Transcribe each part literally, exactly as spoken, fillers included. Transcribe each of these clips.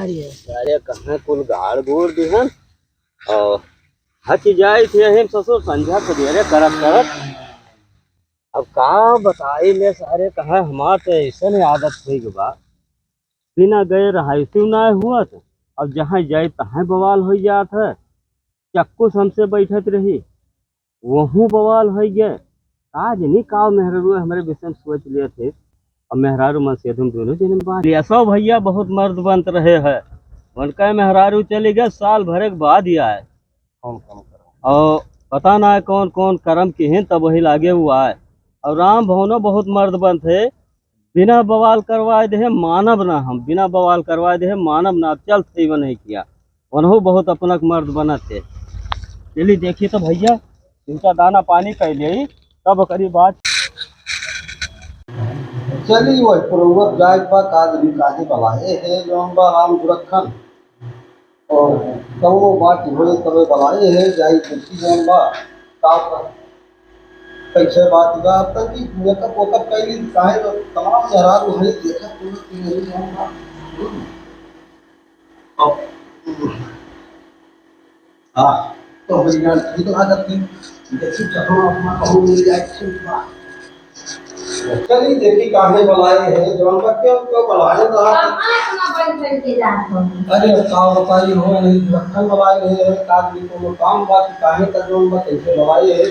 अरे सारे कहाँ कुल गाड़ गोड़ दिहन। और हच जाइत ही यही ससुर संझा सबेरे करत करत। अब का बताई ले सारे, कहाँ हमार तो ऐसन आदत होइ गवा, बिना गए रहाइसिउ ना हुअत। अब जहाँ जाई तहाँ बवाल होइ जात है। चक्कू से हमसे बैठत रही, वहू बवाल होइ गए। का जनी का मेहरारू हमरे विषय में सोच लेत है। अब मेहरारू मन से तुम दोनों जने में बात। ये सब भैया बहुत मर्द बनत रहे हैं। उनका मेहरारू चली गए, साल भर के बाद ही आए। कौन कौन करम? और पता ना है कौन कौन करम किहिन, तब वही लागे हुआ है। और राम भवनो बहुत मर्द बनत है, बिना बवाल करवाए देहे मानब ना हम, बिना बवाल करवाए देहे मानब ना। अब चल थई नहीं किया, उनहु बहुत अपना के मर्द बनत है। चली देखी तो भैया, इनका दाना पानी कर ले, तब करी बात। चली वही पुरौरत जाए बा, का जनी काहे बलाए है, जौन बा राम गोरखन। और कौनो बात होए तबे बलाए है, जाई देखी जौन बा, का प-, कैसे बात बा, अब तक की मेकअप वेकअप कैली, काहे तो तमाम मेहरारू है, देखत पूरा कि नहीं जौन बा। अब, हाँ, तो भैया ठीक लागत है, देखी जहाँ अपना कहूँ मिल जाए, ठीक बा। चली देखी काहे बलाए है, जौन बा क्यों, क्यों बलाए रहा। कहाँ इतना बन ठन के जात हो? अरे, अब का बताई हो, नहीं रखन बलाए रहे हैं, का भी कोनो काम बा कि काहे का जौन बा कैसे बलाए है।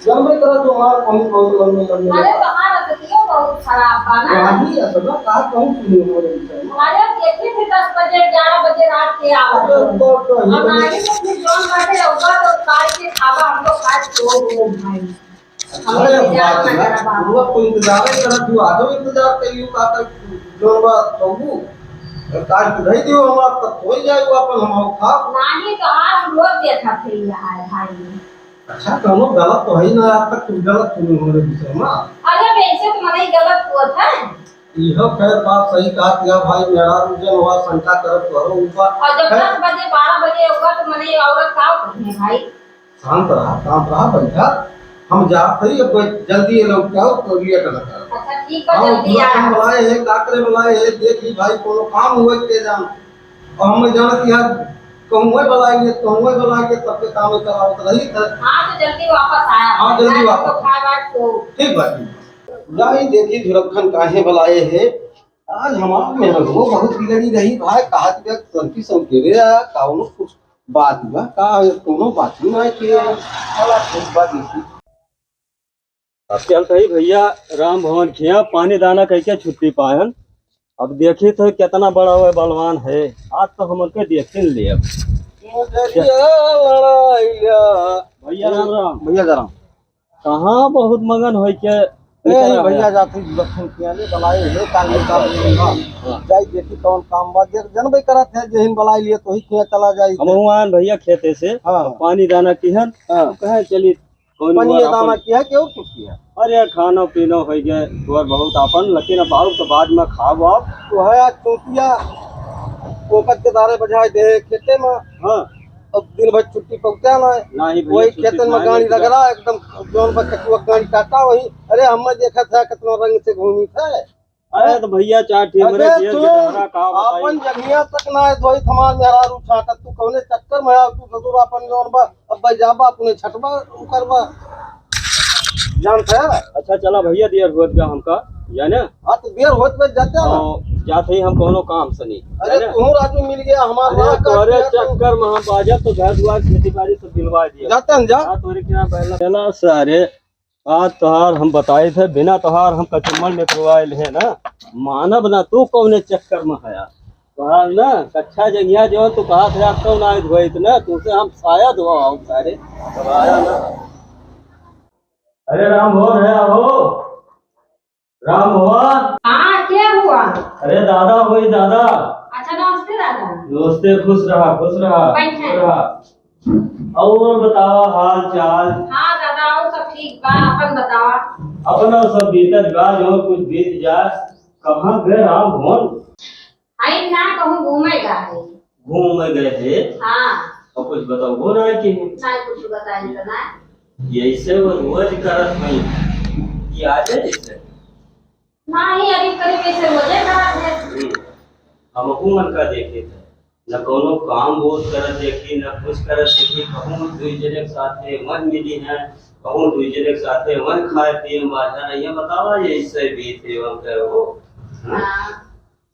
जौन बा करा जो हमार कहीं बहुत लंबे लंबे अरे, बा। तुम्हारा तो दियो बहुत खराब बा ना। रानी, ऐसा ना कहा कहूँ सुनिए हमारे विषय में। अरे, देखी फिर दस बजे, ग्यारह बजे रात के आवत अरे, हो। तो, तो, अब आगे तो फिर जौन बाटे, उबा तो काट के खावा, हम लोग आज सो गए भाई। अरे, बात ना, पूरा तो इंतजार ही करत हूँ, आजो इंतजार कइलू, का कर, जोन बा, तबू, काट के धई दियो, हमार तक हो जाए, वो अपन हम खा। नानी, तोहार हम रोज देखत हई, हाय, हाय। अच्छा, कौनो गलत तो है ही ना, आज तक कुछ गलत सुनी हमरे विषय में। अरे, वैसे तो मनई गलत होत है। इहो खैर बात सही कहा कि भाई, मेरा रुझान हुआ, शंका करत करो ऊपर। और जब खैर दस बजे, बारह बजे होगा, तो मनई औरत का कहे, भाई? शांत रहा, शांत रहा, बैठा। हम जात हई, अब कोई जल्दी ये लौट के आओ, तो लेट ना करो। अच्छा, ठीक बा, हाँ, जल्दी पूरा आ। हम बुलाए हैं, का करे बुलाए हैं, देख ली भाई, कोनो काम हुए के जान। और हम जानत यार, कहूँ बुलाएंगे, कहूँ बुलाएंगे, तब के काम करावत रही था। हाँ, तो जल्दी वापस आया। हाँ, जल्दी वापस। खाए बात को। ठीक बा, ठीक बा। जाई देखी, झुरक्खन काहे बुलाए है। आज हमार मेहरबो बहुत बिगड़ी रही भाई, कहा कि तनकी सौकेरे आया, काउनो कुछ बात बा का? कोनो बात ही ना है कि चला ठीक बा देखी। अब चलत ही भैया राम भवन खिया पानी दाना कइके छुट्टी पायन। अब देखी तो कितना बड़ा हुआ बलवान है, आज तो हम उनके देखिन लेब। नजरिया लड़ाइया। भैया राम राम। भैया राम। कहाँ बहुत मगन होई के ए, निकल भैया आया। जात ही दक्षिण किया ले बलाई ले, काम में काम में बा। हाँ। जाई देखी कौन काम बा, देख जनबे करत है, जेहिन बलाई लिए तो ही किया चला जाई। हम हुआन भैया खेते से हाँ। पानी दाना किहन, हाँ। कहे चली कौन पानी हुआ दाना अपन किया, केहू कुछ किया। अरे खाना पीना होई गए, थोड़ा बहुत अपन, लेकिन अब आओ तो बाद में खाओ आप। तो है आज चूतिया, कोकत के दारे बजाए दे खेते में। हाँ। अब दिन भर छुट्टी पहुँचा ना है। ना ही भैया, वही छुट्टी खेतन में ना गाड़ी लेके रगड़ा, एकदम जौन बा कचुआ गाड़ी काटा वही। अरे, हमें देखा था कितना रंग से घूमी था। अरे, तो भैया, चार ठे हमरे अबे, जिया तू के डहरा का बताई? अपन जंघिया तक ना है, धोई हमार मेहरारू छाटत, तू कौने चक्कर में है? तू ससुर अपन जौन बा, अब भाई जाबा अपने छटबा, उ करबा। जानत है? अच्छा, चला भैया, देर होत बा हमका, जाने? हाँ, तो देर होत बा, जाते हैं ना। हाँ, जात ही हम कौनो काम से नहीं, अरे, जाने? तू राजू मिल गया, हमार अरे, बड़ा तोरे काट दिया तू। चक्कर में हम बाजा तो घर दुआर खेती बाड़ी सब दिलवा दिया। जाते हैं, जा। हाँ, तोरे क्या पहला, पहला सारे आज तोहार हम बताई थे, बिना तोहार हम कचुम्मर निकलवाए ले ना, मानब ना तू कौने चक्कर में हया। तोहार ना कच्छा जंगिया जो तू कहा थे, आज कौन आए धोए इतना, तुमसे हम साया धोआ हम सारे। तब आया ना। अरे राम हो रे, हो। राम हुआ? हाँ, क्या हुआ? अरे दादा होई दादा। अच्छा, नमस्ते दादा। नमस्ते, खुश रहा, खुश रहा, बैठे। खुश रहा। और बतावा हाल चाल? हाँ दादा, और सब ठीक बा, अपन बतावा। अपना सब बीतत बा, जो कुछ बीत जाए। कहाँ गए राम भवन? आई ना कहूँ घूमे गए। घूमे गए थे? हाँ। और कुछ बताओ, हो रहा है कि नहीं? ना कुछ बताई तो ना। यैसे वो रोज करत नहीं कि आ जाए जैसे। नहीं, अभी करीब ऐसे रोजे करत है। हम्म। हमहू मन का देखे थे। न कौनो काम बोध करत देखी, न कुछ करत देखी, कहूँ दुई जने के साथे मन मिली है, कहूँ दुई जने के साथे मन खाए पिए में बाझा नहीं है। बतावा, ये इससे बीत एवं कहो। हाँ? हाँ,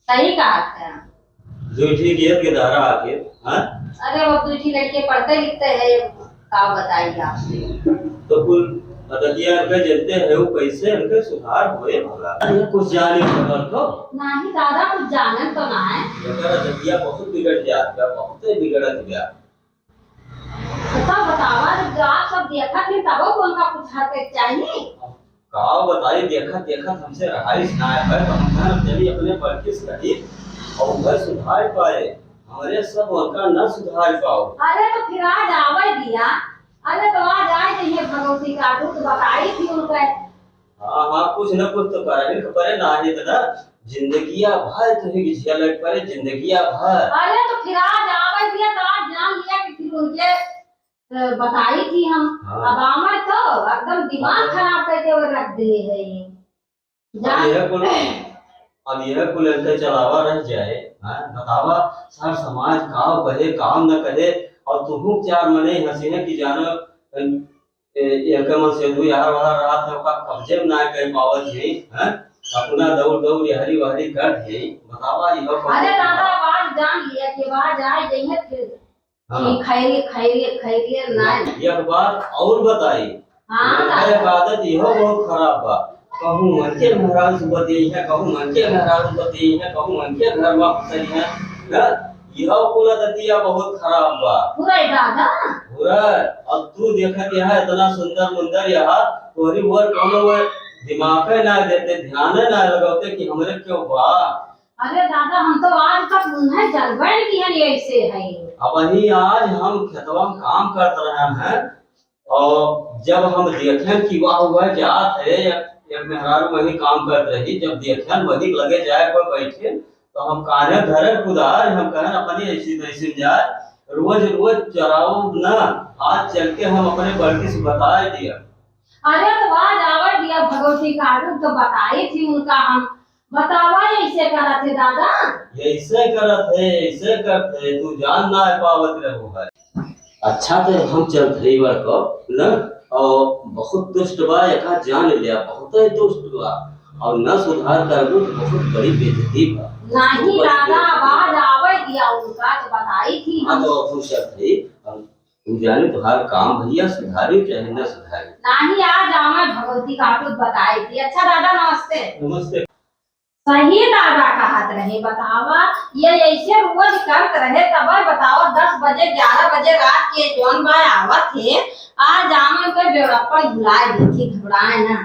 सही कहा थे। दुई ठी गेद के धारा आके, हाँ? अरे, वो दुई ठी लड़के पढ़ते लिखते हैं, का बताई आपसे? तो कुल अदतिया के जनते हैं, वो कैसे उनके सुधार होए भला? अरे, कुछ जाने खबर तो? नहीं दादा, कुछ जानन तो ना है। एकर अदतिया बहुत बिगड़ जात बा, बहुते बिगड़त बा। तो बतावा, जब आप सब देखत हैं, तबो तो उनका कुछ हद के चाहिए। का बताई, देखत देखत हमसे रहाइश ना है, तो हम कहन चली अपने बड़की से कही और उधर सुधार पाए, हमरे सब उनका न सुधार पाओ। अरे तो फिर आज आवे दिया, अरे तो आज आए जइहे भगवती काटू तो बताई थी उनके। हाँ, हाँ, कुछ न कुछ तो करे के पड़े ना, नहीं तो ना जिंदगिया भर तो ही झेले के पड़े, जिंदगिया भर। अरे तो फिर आज आवे दिया तो आज जान लिया कि फिर उनके अ, बताई थी हम। हाँ। अब आमर तो एकदम दिमाग हाँ। खराब करके वो रख दिए है ये। अब जान यह कुल, अब यह कुल इनके चलावा रह जाए, हाँ? बतावा, सर समाज काव कहे, काम न कहे, और तुहू चार मने हंसी है कि जानो, ए, एके मन से दू यार वाला रात है, ओका कब्जे में ना कर पावत है, हाँ? अपना दौड़ दौड़ यहरी वहरी कर दे, बतावा, ये लोग अरे कौन दादा, आवाज जान लिया कि आवाज आए जइहे फिर हाँ। कि खैरी, खैरी, खैरी ना। एक बात और बताई, हाँ, उनका एक आदत इहो बहुत खराब बा। कहूँ मन के मेहरारू से बतियाई है, कहूँ मन के मेहरारू से बतियाई है, कहूँ मन के घर में घुसई है। हाँ? इहो कुल आदतिया बहुत खराब बा। पूरा ही दादा। पूरा। अब तू देखत यहाँ इतना सुंदर मुंदर यहाँ, तोहरी ओर कौनो वो दिमाग ना देते, ध्यान ना लगाते कि हमरे क्यों बा। अरे दादा, हम तो आज तक उन्हें जानबे नहीं किहन ऐसे है। अबहीं आज हम खेतवा में काम करत रहन हैं और जब हम देखेन कि वाह, वह जात है, एक, एक मेहरारू वहीं काम करत रही, जब देखेन वहीं लगे जाए पर बैठे, तो हम कान्हे धरे कुदार, हम कहन अपनी ऐसी तैसी जाए, रोज रोज चराओ ना, आज चल के हम अपने बड़की से बताए दिया। अरे तो आज आवे दिया भगवती काटू तो बताई थी उनका हम। बतावा, ऐसे करत है दादा? ऐसे करत है, ऐसे करत है, तू जान ना पावत रहो है। अच्छा तो हम चलत है एक बार को, न? और बहुत दुष्ट बा, एका जान लिया, बहुत ही दुष्ट बा। और न सुधार करबो तो बहुत बड़ी बेइज्जती बा। नहीं बहुत बड़ी दादा, बेइज्जती आवाज बा। आवे दिया उनका तो बताई थी हाँ, हम। तो अब हम चलत है, हम तू जाने तोहार काम भैया सुधारी चाहे न सुधारी। नाही, आज आवे भगवती काटू बताई थी। अच्छा दादा, नमस्ते। नमस्ते। सही दादा कहत रहे, बतावा, ये ऐसे रोज करत रहे, तब बतावा, दस बजे, ग्यारह बजे रात के जौन बा आवत है, आज आवे के बेवड़प्पन भुलाए देती, घबराए ना।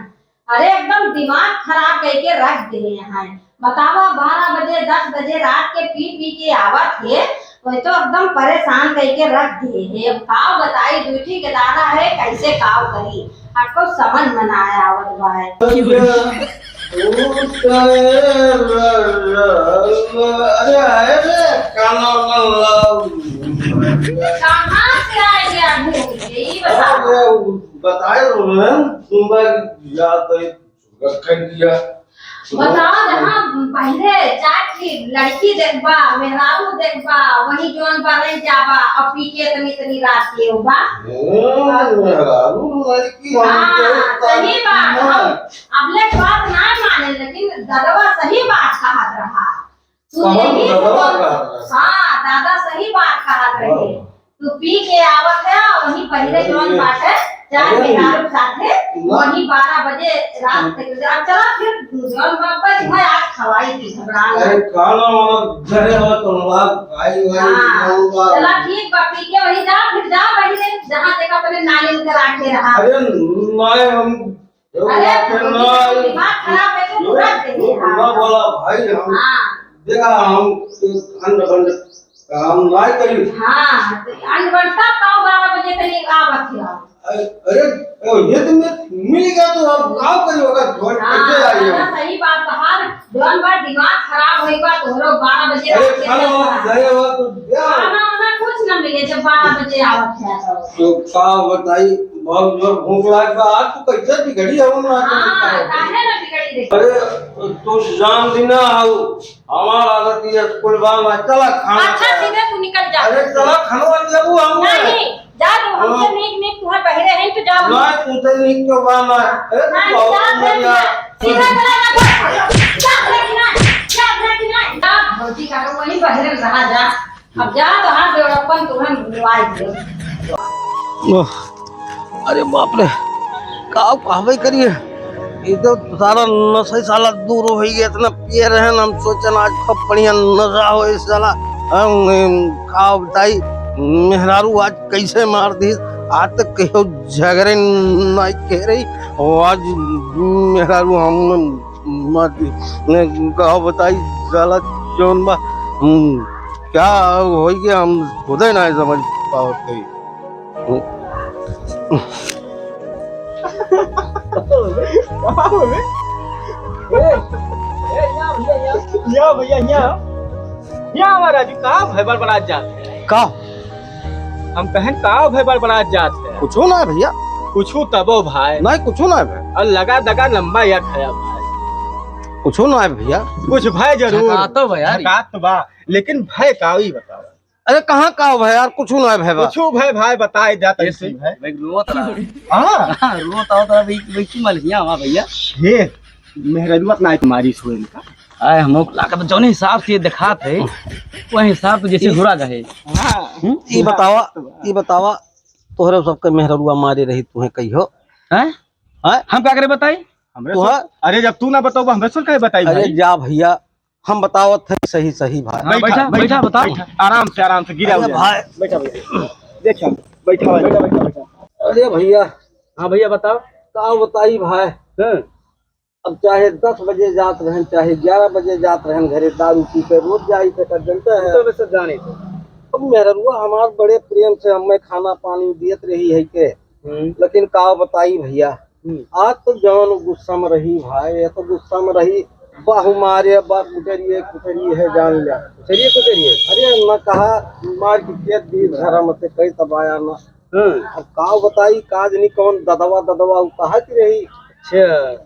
अरे एकदम दिमाग खराब करके रख दिहे हैं। बतावा, बारह बजे, दस बजे रात के पी पी के आवत है, वही तो एकदम परेशान करके रख दिहे हैं। अब का बताई, दुई ठी के दादा है, कैसे काव करी, हमको समझ में ना आवत बा है। अरे, अरे, काना वाला। कहाँ से आ गया घूम के, ये बताओ। अरे, बताए रहो ना, सुबह याद है। रखन दिया। बताओ, जहाँ पहिले चार ठी लड़की देखबा, मेहरारू देखबा, वही जौन बा रह जाबा, अब पी के इतनी, इतनी रात के होबा। हम्म, मेहरारू लड़की हम हाँ, देखता सही बात। ना। हम अबले बात ना माने, लेकिन ददवा सही बात कहत रहा। सुन कौन यही ददवा सुन। कहत रहा? हाँ, दादा सही बात कहत रहे। हाँ। तू पी के आवत है, वही पहिले अरे, जौन बाटे, चार अरे, मेहरारू साथे, ना। वही बारह बजे रात तक। अब चला फिर जौन बापा तुम्हें आज खवाई थी, घबरा ना। अरे, खाना वाना घरे वाला तो हमारा भाई, भाई, हाँ, गाँव का। चला ठीक बा, पी के वही जा, फिर जा वही ले, जहाँ देखा अपने नानी के राखे रहा। अरे, नहीं, हम अरे, दिमाग खराब है तो पूरा दिन है। ना बोला भाई, हम हाँ। देखा, हम अंड बंड काम ना करी। हाँ, तो अंड बंड तब का बारह बजे तक आवत है। अरे, अरे, ये तो मैं मिल गया तो अब का करी, अगर घर हाँ, कैसे आई हम? दादा, सही बात कहा। जौन बा दिमाग खराब होई बा, तोहरो बारह बजे अरे, रात के खाना चल वाना रहा। घरे वाला तो दिया। खाना वाना कुछ ना मिले जब बारह बजे आवत है तो। तो का बताई, बहुत जोर भूख लाग बा। आज तू कैसे बिगड़ी है, हम आज हाँ, बताओ। काहे ना बिगड़ी रे? अरे, तू जान दी ना हो, हमार आदत ये स्कूल बा, मैं चला खाना अच्छा, खाए। सीधे तू निकल जा। अरे चला खाना बन जाबू हम। नहीं, जा तू, हमसे हाँ। नीक नीक तुहार बहिरे हैं, तो जाओ। नहीं, तुमसे नीक तो बा ना। अरे तू नहीं, बहुत जा, बढ़िया। जा, सीधा चला जा, जा, जा, जा, जा, जा, जा, भौजी का तो वही बहिरे रहा जा। अब जा तो हाँ, बेवड़प्पन तुहन बुलवाई दे। ओह, अरे बाप रे, का कहबे करिए, ये तो सारा नशा ही साला दूर हो गया, इतना पिए रहे ना, हम सोचन आज खूब बढ़िया नशा हो इस साला। हम, हम, का बताई, मेहरारू आज कैसे मार दी, आज तक कहो झगड़े नहीं कह रही, और आज मेहरारू हम मार दी, ने का बताई साला जौन बा, हम्म, क्या होई के हम खुदे ना समझ पावत हई। का होवे? ए, ए, या भैया, या। या भैया, या। या हमारा जी, का भय बड़बड़ात जात है? का? हम कहन, का भय बड़बड़ात जात है? कुछो ना है भैया। कुछो तबो भाई। नहीं, कुछो ना है भाई। और लगा दगा लंबा या खया भाई। कुछो ना है भैया। कुछ भय जरूर। झकातो भय यार। झकात तो बा, लेकिन भय का, ई बताओ। अरे कहाँ का हो भाई यार, कुछ ना है भाई बा। कुछ भाई, भाई बताए जा तैसे कैसे? भाई। भाई रोत रहा। हाँ। हाँ, रोत रहा था भाई, भाई की मलकियाँ हमार भैया। ये मेहररुआ नाइट मारी सो इनका। आए हम लोग लागत जौन हिसाब से ये दिखात है, वही हिसाब से जैसे इस घुरा गए। हाँ। हम्म? ये बतावा, ये बतावा, तोहरे सबके मेहररुआ मारे रही तुहे कहियो? हैं? हैं? हम का करे बताई? हमरे तोहर? सब, अरे जब तू ना बताओ, हमरे सब काहे बताई अरे भाई? जा भैया, हम बतावत है सही सही भाई। हाँ, बैठा, बैठा, बैठा, बैठा, बताओ। बैठा। आराम से, आराम से, गिरा अरे हुआ। भाई। बैठा, बैठा। देखिए, बैठा, बैठा, बैठा, बैठा। अरे भैया। हाँ भैया, बताओ। का बताई भाई? हाँ। अब चाहे दस बजे जात रहन, चाहे ग्यारह बजे जात रहन घरे, दारू पी के रोज जाई थे, कर जनता है। तो वैसे जाने थे। अब मेहररुआ हमार बड़े प्रेम से हमें खाना पानी दियत रही है के, हम्म। लेकिन का बताई भैया, हम्म। आज तो जौन गुस्सा में रही भाई, ये तो गुस्सा में रही, बाहु मारे, बा कुचरिए, कुचरिए है जान लिया। कुचरिए, कुचरिए? अरे न कहा, मार के खेत दी घर में से कई तबाया ना। हम्म। अब का बताई, काज नहीं कौन ददवा, ददवा उ कहा की रही। अच्छा।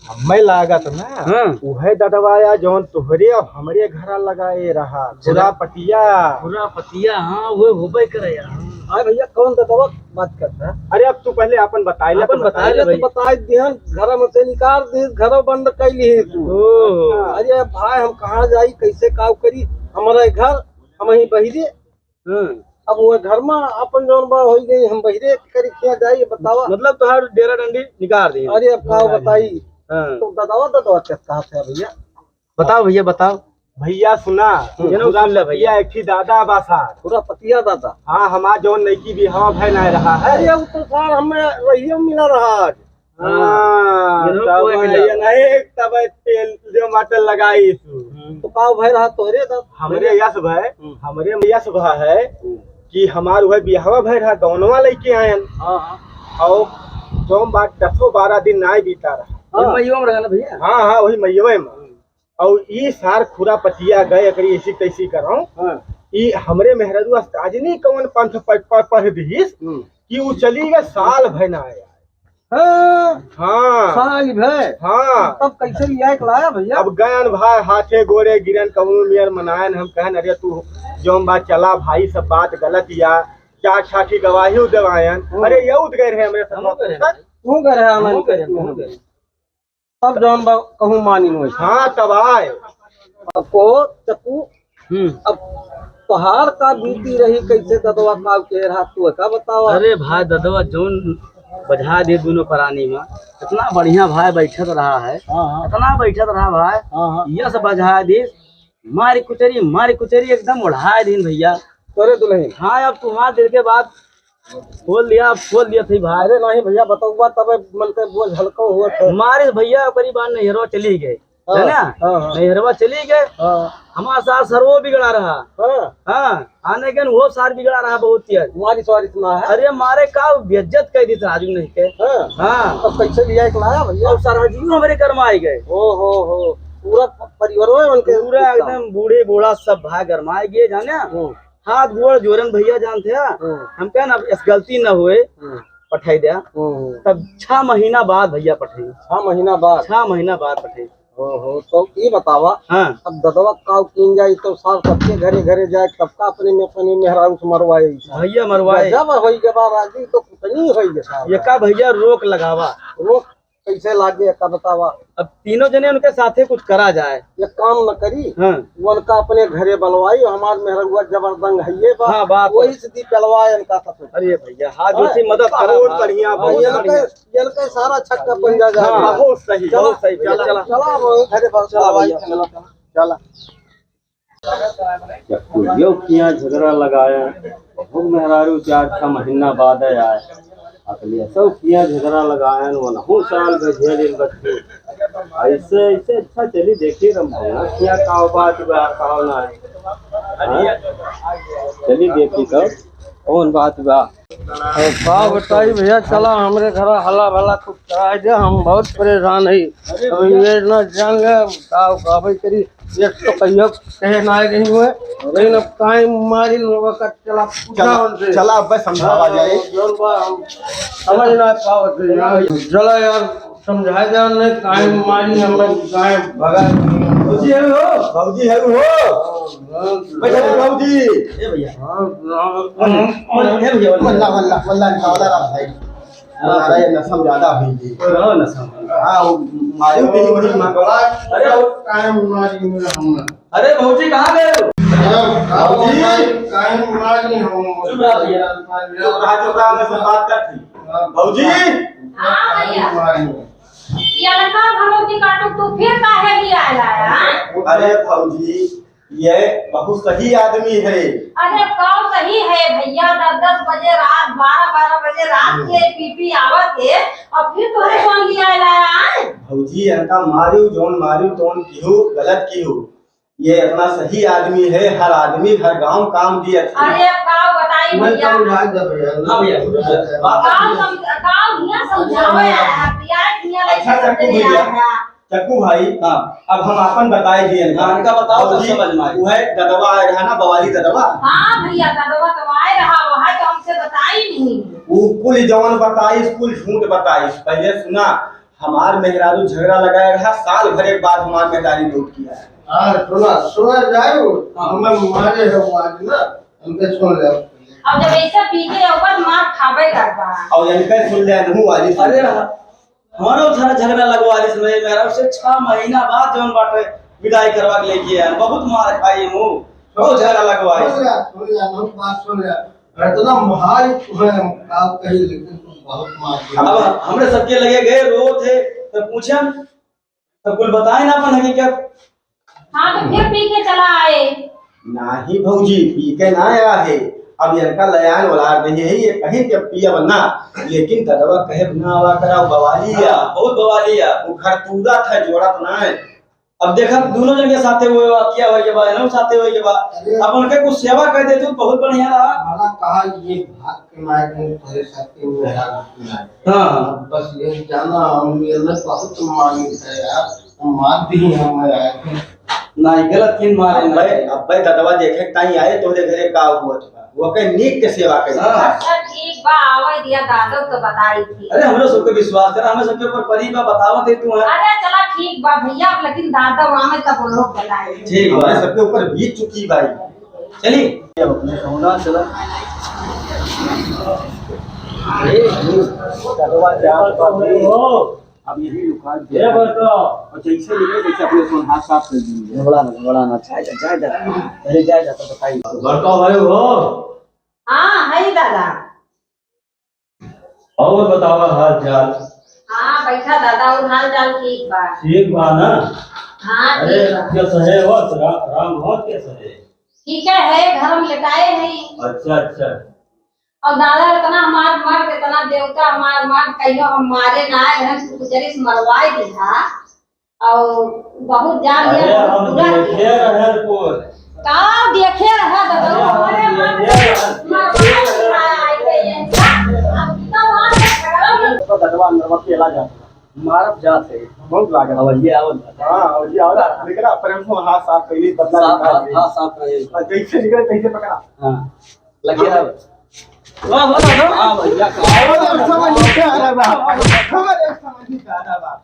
हमें लागत ना, हाँ। उहे ददवाया जौन तोहरे और हमरे घरा लगाए रहा, अच्छा। खुरापतिया। खुरापतिया, हाँ, वो होबे करे यार। हाँ भैया, कौन ददवा बात करता है? अरे अब तू पहले अपन बताए ले, अपन अपन बताए बताए ले ले भाई। तो बताए दिहन, घर में से निकाल दी, घर बंद कर ली तू। ओह। अरे भाई, हम कहाँ जाई, कैसे काव करी, हमारे घर, हम ही बहिरे। हम्म। अब वो घर में अपन जौन बा होई गई, हम बहिरे करी क्या जाई, बतावा। मतलब तोहार डेरा डंडी निकाल दी। अरे अब का बताई? हाँ। तो ददवा, ददवा क्या कहा था भैया? बताओ भैया, बताओ। भैया सुना, हम्म। ये ना सुन ले भैया। एक ही दादा बा सार। खुरापतिया दादा। हाँ, हमार जौन नईकी बिहावा भय ना रहा है। अरे वो तो सार हमें रहियो मिला रहा आज। हाँ, हाँ, इन्हों तब कोई मिला। ये नहीं, तब तेल जो मटन लगाई तू। हम्म। तो का भय रहा तोहरे दा-, हमरे यस भाई, हम्म। हमरे यस भा है हम्म। कि हमार वह बियाहवा भय रहा, गौनवा लेके आयन। हाँ, हाँ। और जौन बात दसो बारह दिन ना बीता रहा। हाँ। ये मइयो में रहा ना भैया? हाँ, हाँ, वही मइयवे में। हम्म। और ई सार खुरापतिया गए, एकरी ऐसी तैसी करो। हाँ। ई हमरे मेहररुआ साजनी कौन पंथ प-, प-, पढ़ दिहिस हम्म। कि उ चली गए, साल भय ना आया। हाँ। हाँ। साल भय? हाँ। तब कैसे लिया के लाया भैया? अब गयन भाई हाथे गोड़े गिरन कौनो नियर मनायन, हम कहन, "अरे तू जौन बात चला भाई, सब बात गलत या, चार साठी गवाही देवायन।" हम्म। अरे ये उठ गए रहे हमरे हम साथ। उठ गए रहे। तू गए रहे, हम उठ गए रहे, हम उठ गए रहे। तब जौन बा कहूँ मानी नोई। हाँ, तब आए। अब को चक्कू, हम्म। अब तोहार का बीती रही, कैसे ददवा का के रहा, तू का बतावा? अरे भाई, ददवा जौन बझा दे दोनों प्राणी में, इतना बढ़िया भाई बैठत रहा है, हाँ, हाँ। इतना बैठत रहा भाई, हाँ, हाँ। यस बझा दे, मारी कुचरी, मारी कुचरी एकदम उड़ाए दिन भैया। अरे दुल्हन। हाँ, अब तुम्हारे दिल के बात खोल दिया, अब खोल दिया थी भाई। अरे नहीं भैया, बताऊबा तब मन के बोझ हल्को हुआ था। मारे भैया, ओकरी बाद नैहरवा चली गए, हाँ, है ना? हाँ, हाँ। नैहरवा चली गए। हाँ। हमारा सार सरवो बिगड़ा रहा। हाँ। हाँ, आने के वो सार बिगड़ा रहा बहुत तेज। मारिस वारिस ना है? अरे मारे का बेइज्जत कर दी था आजू नहीं के। हाँ। हाँ। अब कैसे लिया एक लाया भैया? अब सरहजियो हमरे गरमाए गए। ओ हो हो, पूरा प-, परिवारो है उनके पूरा गुस्सा। एकदम बूढ़े बूढ़ा सब भाई गरमाए गए, जाने? हम्म। हाथ गोड़ जोरन भैया जानते हैं, हम्म। हम कहन अब इस गलती न होए, हम्म। पठाई द्या। हम्म। तब छह महीना बाद भैया पठाई। छह महीना बाद? छह महीना बाद पठाई। ओहो, तो ई बतावा, हाँ। अब ददवा काव कीन जाई तो सार सबके घरे घरे जाए, सबका अपने में, अपने मेहरारू से मरवाए। भैया मरवाए। गजब होई गवा राजू, तो कुटनी होई गे सार। ये का भैया रोक लगावा। रोक कैसे लागे का बतावा। अब तीनों जने उनके साथे कुछ करा जाए। ये काम न करी, हाँ। वो उनका अपने घरे बलवाई, हमार मेहरुआ जबरदंग है ये बा, हाँ, बात वही है। से दी बलवाए इनका साथे। अरे भैया, हाथ जोड़ के हाँ, मदद करा बहुत भाई। बढ़िया, हाँ, बहुत ये बढ़िया। ये लड़का सारा छक्का पंजा जा हाँ, रहा है। बहुत सही, चला, बहुत सही भैया, चला, चला। चला, वो घरे पर चला चला भाई, भैया, चला, चला। चला। जब कुलियो किया झगड़ा लगाया, बहुत मेहरारू चार छह महीना बाद आए। अकलिया सब किया झगड़ा लगाया, वो नहु साल गझेल बच्चे। ऐसे, ऐसे अच्छा चली देखी रम भैया, किया काव बात बा, काव ना है। हाँ? चली देखी तब, कौन बात बा। अरे का बताई भैया, चला हमरे घर हला भला कुछ कराए दे, हम बहुत परेशान हई। अभी ये ना जान ले, का कहबे करी, एक तो कहियो कहे ना रही हुए, लेकिन अब काहे मारी लोगों का चला पूछा चला, उनसे। चला अब समझावा जाए। जौन बा हम समझ ना पावत है यार। चला यार, समझा दे उन्हें, काहे मारी हमें, काहे भगा दी। भौजी है हो? भौजी है हो? हाँ, हाँ। बैठो भौजी। ए भैया। हाँ, हाँ। बोल, बोल, ए भैया, बोल। वल्ला, वल्ला, वल्ला, निकाल रहा भाई। हाँ। हमारा ये नशा ज्यादा हुई जी। रहो नशा। हाँ, वो मारी भी वही मांगला। अरे, वो काहे मारी हम? अरे भौजी, कहाँ गए हो? भौजी, काहे मारी हम? चुप रह भैया। चुप रहा, चुप रहा, मैं से बात कर थी। भौजी। हाँ भैया। ये लड़का भगवती काटू, तू फिर काहे लिए आया है? अरे भौजी, ये बहुत सही आदमी है। अरे कौन सही है भैया, दस दस बजे रात, बारह बारह बजे रात के पी पी आवत है और फिर तोहरे कौन लिए आया है? भौजी, इनका मारू जौन मारू तौन किहू गलत किहू। ये इतना सही आदमी है, हर आदमी, हर गांव काम दिया था। अरे, अब का बताई मैं भैया? समझा दे भैया। हाँ भैया, बात का समझ-, का भैया समझावे यार, यार, भैया अच्छा, चक्कू भैया। चक्कू भाई, हाँ। अब हम आपन बताए दिए ना। हाँ, इनका बताओ तो भौजी, समझ में आए। वो है ददवा आए रहा ना, बवाली ददवा। हाँ भैया, ददवा तो आए रहा, वो है तो हमसे बताई नहीं। वो कुल जवन बताई, कुल झूठ बताई। पहले सुना, हमार मेहरारू झगड़ा लगाए रहा, साल भर एक बाद हमार मेहरारू लौट किया है। हाँ, सुना, सुना जाए वो, हाँ। हमें मारे है वो आज ना, हमके सुन ले। अब जब ऐसा पी के ऊपर मार खाबे करबा। और इनके सुन ले, नहु वाली सुन अरे ले। हमारो झगड़ा, झगड़ा लगवा दी समय मेहरारू से छह महीना बाद जौन बाटे विदाई करवा के लेके आए, बहुत मार खाई हूँ, बहुत झगड़ा लगवा सुन ले, सुन ले, नहु बात सुन ले। इतना मार तुम्हें हम का कही, लेकिन तुम बहुत मार दिया। अब हमरे सबके लगे गए, रो थे, तो पूछे, तो कुल बताए ना अपन हकीकत। हाँ, तो फिर पी के चला आए। नाही भौजी, पी के ना आया है। अब इनका लयान औलाद नहीं है, ये कहीं के पियब ना, लेकिन ददवा कहे ना आवा करा, बवाली या। हाँ, बहुत बवाली या। वो घर तूरा था, जोड़त ना है। अब देखा, दोनों जन के साथे हुए बा, क्या होई के बा, इनहू साथे होई के बा। अरे। अब उनके कुछ सेवा कर देते तो बहुत बढ़िया रहा। भला कहा ये भाग के मारे में तोरे साथे हुए यार। हाँ। बस ये जाना, हम ये अंदर बहुत मांगी है यार, हम मार दी हम आए थे। नहीं, गलत किन मारे अब ना। भाई, अब भाई ददवा देखे ताई आए तोरे घरे का हुआ था। वो के नीक के सेवा करी। हाँ। अच्छा, ठीक बा, आवे दिया दादो तो बताई थी। अरे, हमरो सबके विश्वास करा, हमें सबके ऊपर परी बा, बतावत है तू है। अरे, चला ठीक बा भैया, अब लेकिन दादो आवे तब वो लोग बताई। ठीक बा। हमरे सबके ऊपर बीत चुकी भाई। चली। अब अपने सौदा चला। ए, दादवा जात बा। अब यही लुका दे। ये बड़का। और जैसे निकले, जैसे अपने फोन हाथ साफ कर दीजिए। घबरा ना, घबरा ना, जाए जा, जाए जा। अरे जाए जा, तो बताइए। बड़का भाई हो? हाँ, है दादा। और बतावा हाल चाल? हाँ, बैठा दादा, और हाल चाल ठीक बा? ठीक बा ना? हाँ, अरे, ठीक बा। कैसा है हो? राम, राम हो, कैसा है? ठीक है, है, घर में लेटाए हैं। अच्छा, अच्छा। और दादा, इतना हमार मर्द, इतना देवता हमार मर्द, कहियो हम मारे ना आए, रहन तू गुजरिस मरवाए दिहा। और बहुत जान लिया, अरे, बहुत हम बुरा देखे किया। रहन को। का देखे रहा दादा, अरे, हम हमारे देखे मर्द रहन। मरवाए दिहा, आए थे ये। अब तो वहाँ से झगड़ा में तो ददवा अंदर मत चला जा। मारब जात है। बहुत लागल। अब ये आवत बा। हाँ, अब ये आवत। निकला, प्रेम से हाथ साफ कर ली, बदला साफ, निकाल हाथ, ली। हाथ साफ कर ली। और जैसे निकले, तैसे पकड़ा। हाँ। लगे रहो। वाह, वाह, वाह। हाँ, भैया, का अरे, समझ नहीं आ रहा बा। अरे, समझ नहीं आ रहा बा।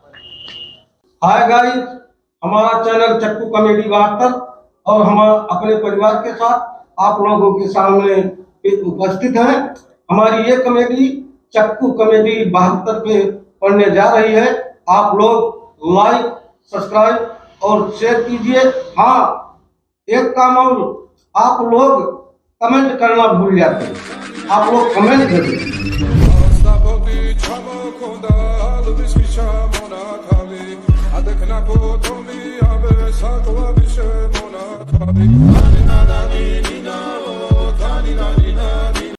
हाय गाइस, हमारा चैनल चक्कू कॉमेडी बहत्तर और हम अपने परिवार के साथ आप लोगों के सामने उपस्थित हैं। हमारी ये कॉमेडी चक्कू कॉमेडी बहत्तर पे पड़ने जा रही है। आप लोग लाइक, सब्सक्राइब और शेयर कीजिए। हाँ, एक काम और, आप लोग कमेंट करना भूल जाते हैं, आप लोग कमेंट करिए।